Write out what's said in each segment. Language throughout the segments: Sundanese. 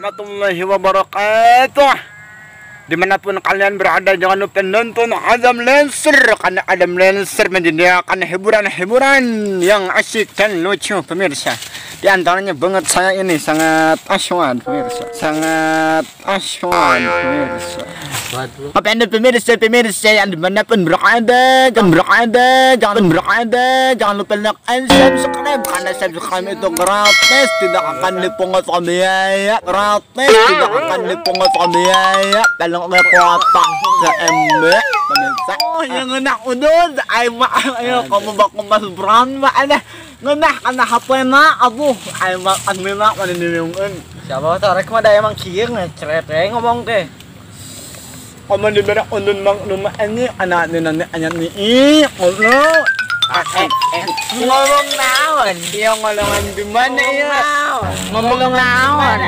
Warahmatullahi wabarakatuh. Dimanapun kalian berada, jangan lupa nonton Adam Lancer, karena Adam Lancer menyediakan hiburan-hiburan yang asik dan lucu pemirsa. Di antaranya banget saya ini sangat aswan pemirsa, sangat aswan pemirsa. Apa anda pemirsa yang dimanapun berada, jangan berada, jangan lupa like and subscribe, karena subscribe itu gratis, tidak akan dipungut biaya, gratis, tidak akan dipungut biaya. Tolong ke kotak ke MB pemirsa. Oh, yang ngenak udud, ay ayo kamu bak mas brand mah ada ngenak karena HP na aduh, ay mak admina mana niung. Siapa tarik mah da emang kieu ngecret we ngomong teh. Kamu diberi undun bang rumah ini anak ini nanti anak ini Allah ngomong naon dia ngolongan di mana ya ngomong naon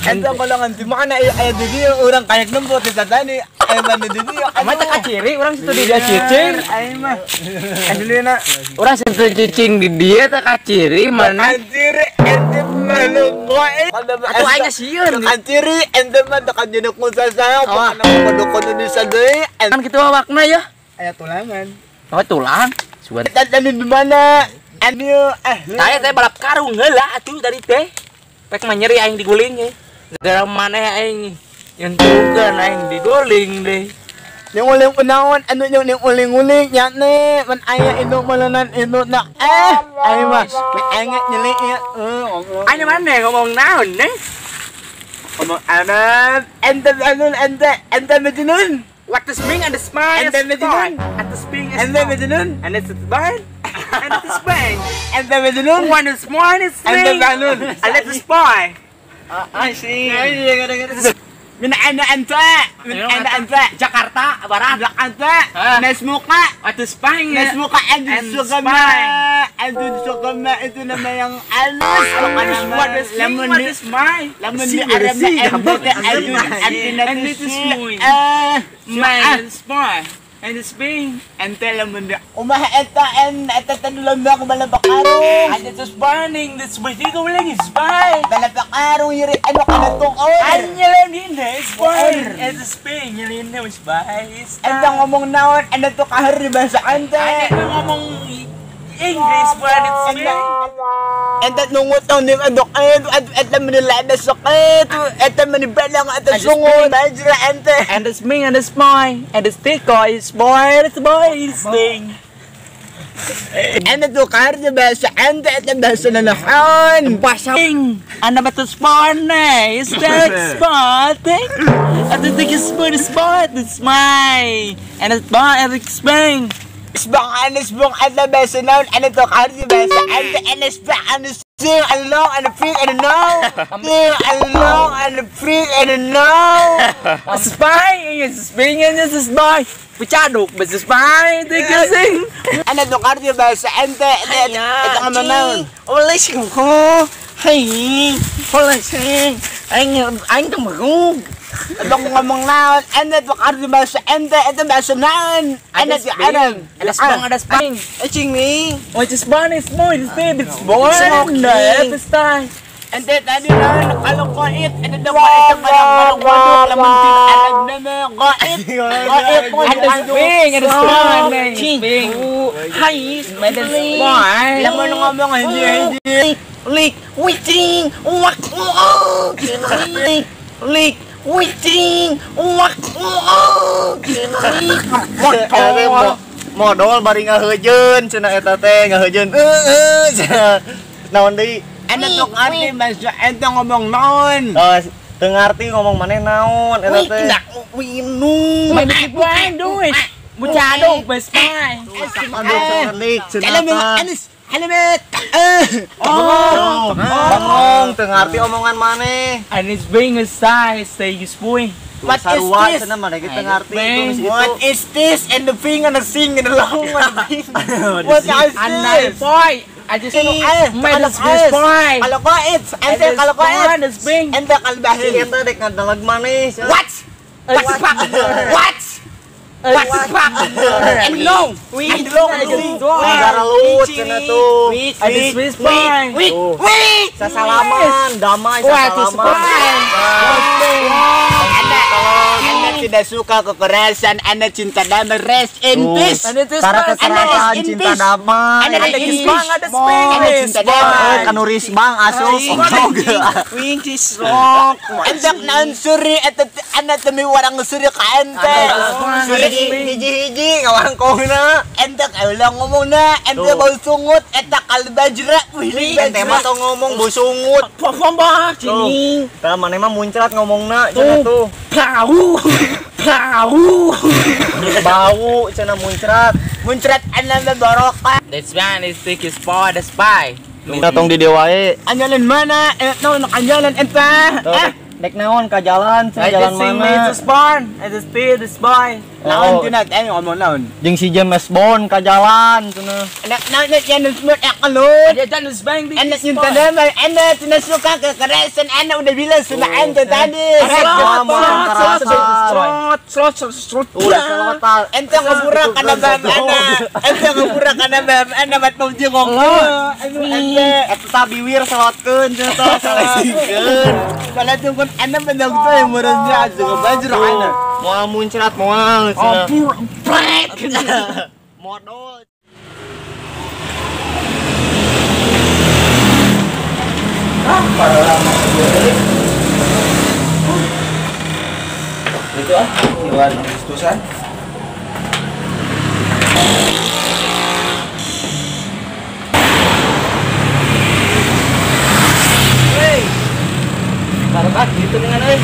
ente ngolongan di mana ya aya di dia orang kayak nembut di tadi aya mana di dia mah teh kaciri urang situ di dia cicing aing mah aslina urang situ cicing di dia teh kaciri mana kaciri ente malu koe atuh aing sieun kaciri ente mah teh kajeun ku saya pokona kudu di sadeuy kan kitu awakna ya aya tulangan oh tulang tadi di mana? Aduh, saya teh balap karung heula atuh tadi teh. Pek mah nyeri aing diguling ye. Gara maneh aing nyentuhkeun aing diguling deh. Yang uling unaon anu yang uling-uling nya ne man aya induk malenan induk na aing mah aing nyeli ieu. Aing maneh ngomong naon neh? Ngomong anan ente anun ente majnun. What the spring and the smile and the majnun. At the spring and the majnun and it's the bang and it's the spring and the majnun one is one is and the majnun and it's the spy. I see. من أين أنت؟ من أين أنت؟ Jakarta Barat. أنت مسموقة. At the spring. مسموقة عند السقمة. عند السقمة itu nama yang halus. What the spring? What the smile? Lamun di Arab Man smile. And the spring. Ente lamun di umah eta en eta tadulamba ko balabakarong. And it's burning this guling is by. Balabakarong yiri ano kana tong or. Anya din is burn. And the spring yiri is by. Ente ngomong naon anda tuh kahar di bahasa ente. Ente ngomong English but it's spring. Ente nungut taon ni adok ente manilada sakit ente manibalang ente sungon bajra ente. And the spring and the smile and the stick is boy it's boy is thing. Ente tuh kahar di bahasa ente ente bahasa nanahan. Bahasa ing. Anda betul spawn is that spot? And the thing is spot spot it's my and it's boy and it's spring. Isbang anis bang ada bahasa naon ana tuh kahar di bahasa ente anis bang anis sing along and free and no sing along and free and no spy is spring and is spy pecaduk bahasa spy tiga sing ana tuh kahar di bahasa ente ente ngomong naon oleh sing ko hey oleh sing aing aing temberung Abang ngomong naon, ente tuh kahar di bahasa ente, ente bahasa naon, ente di Arab, ada spang ada spang, cing nih, oh it's spang it's boy it's baby it's boy, it's time, ente tadi naon kalau koit, ente tuh koit kalau kalau lamun di Arab nama koit, koit ada sping ada spang, cing, hai, ada spang, lamun ngomong aja, lik, wicing, wak, lik, lik. Wicing, wak, modal bari ngaheujeun cenah eta teh ngaheujeun heueuh cenah naon deui ente tuh ngarti bahasa ente ngomong naon oh teu ngarti ngomong maneh naon eta teh winu duit bucaduk bespai anis halamet oh bangong teu ngarti omongan maneh and it's being a size say you boy what is this what is this and the thing and the sing and the long what is this boy I just made this boy kalau koit ente kalau koit ente kalau bahil eta dek ngadalag maneh what what what Pak. And long. We long. Negara lut cenah tuh. Wait. Wait. Sasalaman, damai sasalaman. Anda tidak suka kekerasan, Anda cinta damai, rest in peace. Para kekerasan cinta damai. Anda risbang, ada cinta damai. Kanu risbang asup. Wing cislok. Endak naon suri eta anda temi warang suri ka ente. Suri hiji-hiji ngawangkongna. Endak ulah ngomongna, ente bau sungut eta kalbajra. Ente mah tong ngomong bau sungut. Pom-pom cing. Tah maneh mah muncrat ngomongna cenah tuh. Bau. Bau. Bau cenah muncrat. Muncrat anda barokah. That's one is thick is for the spy. Minta tong di dewae. Anjalan mana? Naon anjalan eta? Dek naon ka jalan, jalan mana? I just spawn. I just see this boy. Naon cenah teh ngomong naon? Jeung si James Bond ka jalan cenah. Naon cenah semut akalun. Dia dan bang di. Anda cinta damai, anda tidak suka kekerasan, anda udah bilang sama anda tadi. Slot. Ulah ente ngepura kana bam anda. Ente ngepura kana bam anda bat mau jengok. Ente eta biwir selotkeun cenah tah salesikeun. Kalau anda pendang tuh yang merenya juga bajur anda. Moal muncrat moal cenah. Prek. Modal. Ah, para lama itu ah, bulan Agustusan. Hei. Baru gitu dengan euy.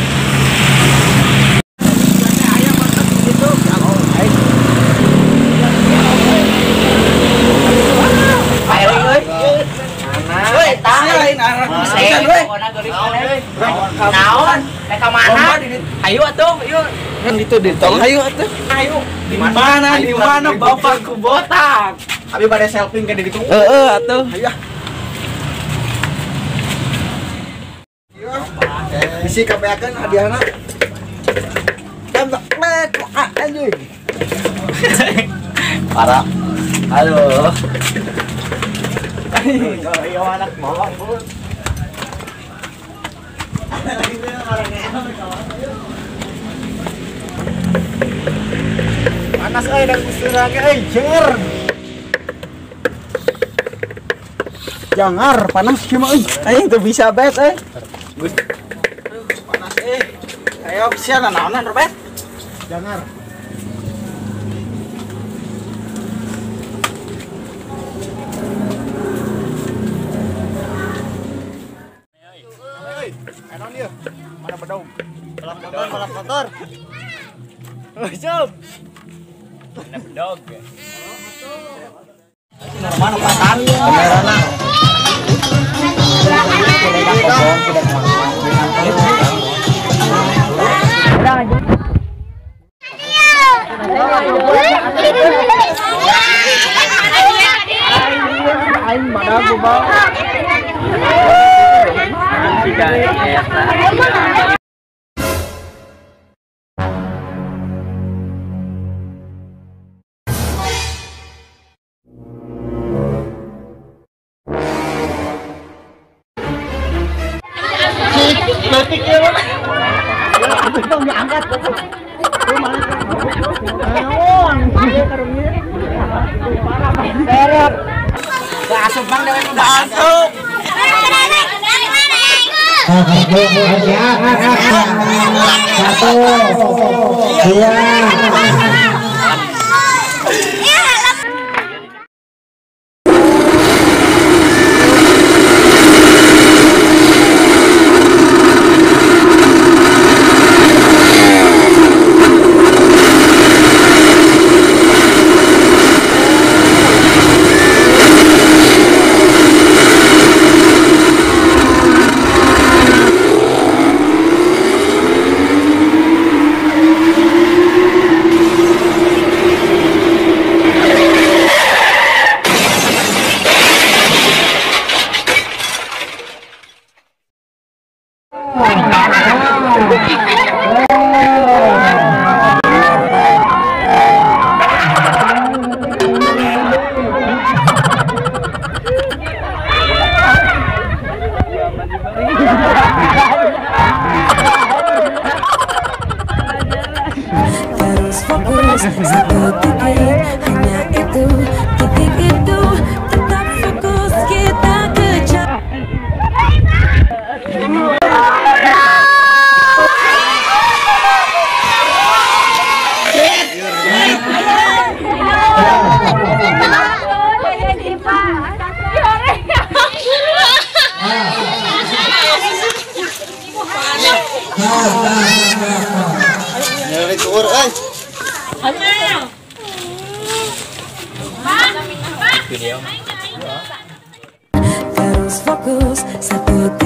Naon? Rek ka mana? Ayo atuh, yuk. Kan itu ditong. Ayo atuh. Ayo. Di mana? Di mana bapakku botak? Abi pada selfie kan di ditu. Heeh atuh. Ayo. Bisi kabeakeun hadiahna. Tembak met anjing. Parah. Halo. Iya anak bawang, Bu. Panas euy dan usturake euy, jenger. Jangar, panas cuma euy. Aing teu bisa bet euy. Panas euy. Ayo sia nanaonan Robert. Jangar. Mana bedong? Balap motor, balap motor. Jom. Mana bedog? Mana patan? Kamerana. Aing mana gua. Satu, dua. Video. Terus fokus satu.